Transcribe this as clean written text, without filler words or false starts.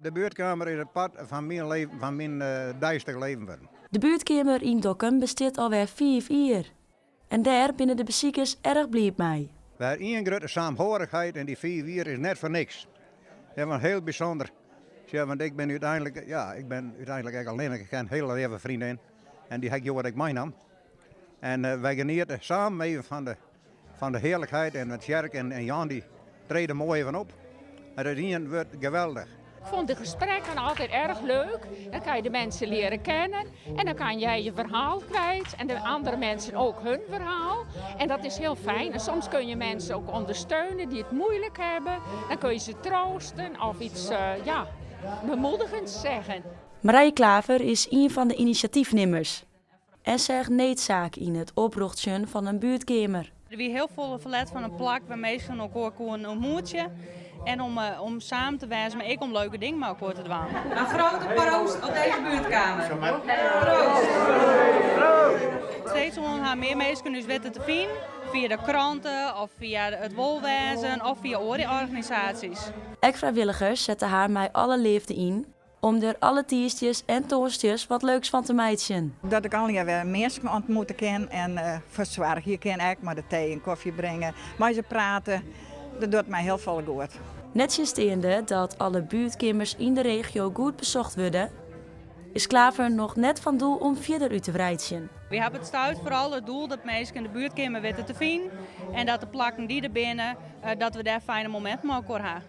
De buertkeamer is in part fan myn leven, fan myn deistich leven wurden. De buertkeamer yn Dokkum bestiet alwer fiif jier. En dêr binne de besikers erch bliid mei. Wer ien grutte saamhorigheid yn dy 5 jier is net foar niks. Dat was heel bijzonder. Ja, want ik ben úteinlik, ja, ik ben úteinlik ek allinnich. Ik ha in hiele leave freondin en dy ha ik hjoed ek meinaam. En wy geniete samen even fan de hearlikheid en it tsjerk en Jan dy trede moai even op. En dat ien wurdt geweldich. Ik vond de gesprekken altijd erg leuk. Dan kan je de mensen leren kennen en dan kan jij je verhaal kwijt en de andere mensen ook hun verhaal. En dat is heel fijn. En soms kun je mensen ook ondersteunen die het moeilijk hebben. Dan kun je ze troosten of iets ja, bemoedigends zeggen. Marije Klaver is ien fan de inisjatyfnimmers en seach needsaak yn it oprjochtsjen fan in buertkeamer. Der wie hiel folle ferlet fan in plak wêr minsken elkoar koenen ontmoetsje en om samen te wêzen, mar ek om leuke dingen mei elkoar te dwaan. Een grote proost op deze buurtkamer. Proost! Steeds oan ha mear minsken ús witte te finen fia de krante of fia it wolwêzen of fia oare organisaasjes. Ek frijwilligers sette har mei alle leafde yn om der alle tiisdeis en tongersdeis wat leuks fan te meitsjen. Dat ik allegear wer minsken ontmoete kin en fersoargje kin ek mei de tee en kofje bringe, mei se prate. Dat docht my hiel folle goed. Nettsjinsteande dat alle buertkeamers yn de regio goed besocht wurde, is Klaver noch net fan doel om fierder út te wreidzjen. Wy hawwe op it stuit foaral it doel dat minsken de buertkeamer witte te finen en dat de plakken dy't der binne, dat we dêr fijne mominten mei elkoar hawwe.